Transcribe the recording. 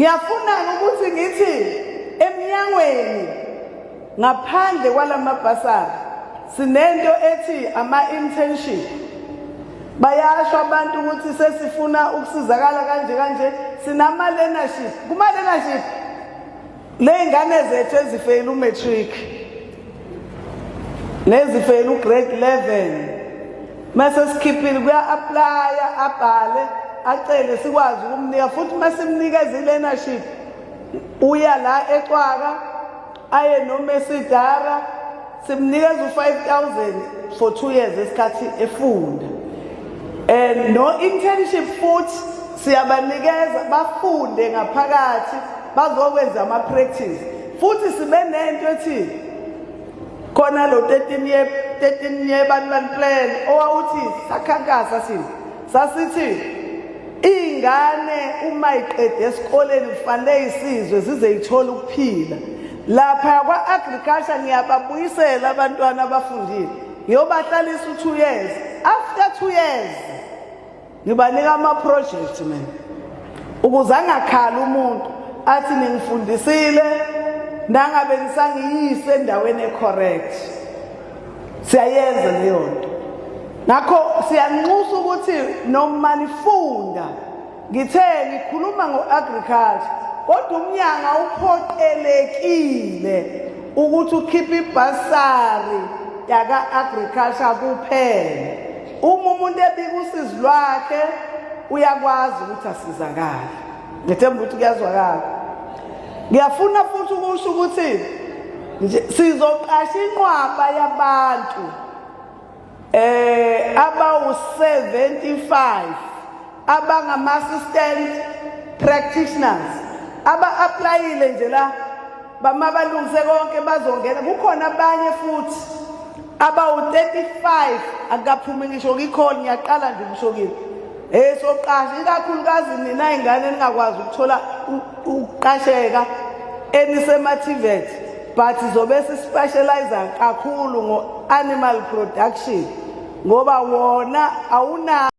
Ngiyafuna ukuthi ngithi emnyangweni, ngaphandle kwalamabhasari, sinento ethi ama-internship. Bayasho abantu ukuthi sesifuna ukusizakala kanje kanje. Sinama-learnership. Kuma-learnership ley'ngane zethu ezifeyila u-matric nezifeyila u-grade 11, mase sikhiphile, kuya-applya, abhale, acele, sikwazi ukumnika. Futhi masimnikeza i-learnership, uya la eCwaka, aye noma eSidara, simnikeza u-5000 for 2 years esikhathi efunda. And no internship futhi siyabanikeza, bafunde ngaphakathi, bazokwenza ama practice. Futhi sibe nento ethi khona lo 13 year, 13 year bani bani plan owawuthi sakhankasa sini, sasithi ingane uma iqede esikoleni kufanele isizwe zize ithole ukuphila. Lapha kwa-agriculture ngiyababuyisela abantwana abafundile, ngiyobahlalisa u-2 years. After 2 years ngibanika ama-project mina, ukuze angakhali umuntu athi ningifundisile nangabe nisangiyise endaweni e-correct. Siyayenza leyo nto. Ngakho siyanxusa ukuthi noma nifunda, ngithe ngikhuluma ngo-agriculture, kodwa umnyango awuphoqelekile ukuthi ukhiphe ibhasari yaka-agriculture kuphela. Uma umuntu ebika usizi lwakhe, uyakwazi ukuthi asizakale. Ngithemba ukuthi kuyazwakala. Ngiyafuna futhi ukusho ukuthi nje sizoqasha inqwaba yabantu abawu-75 abangama-assistant practitioners aba-applyile nje la. Bama balungise konke, bazongena. Kukhona abanye futhi abawu-35, akukaphumi ngisho ngi-call, ngiyaqala nje ngisho kini. Soqasha ikakhulukazi nina ingane ningakwazi ukuthola ukuqasheka enisema-TVET, but zobe si-specialize kakhulu ngo-animal production, ngoba wona awuna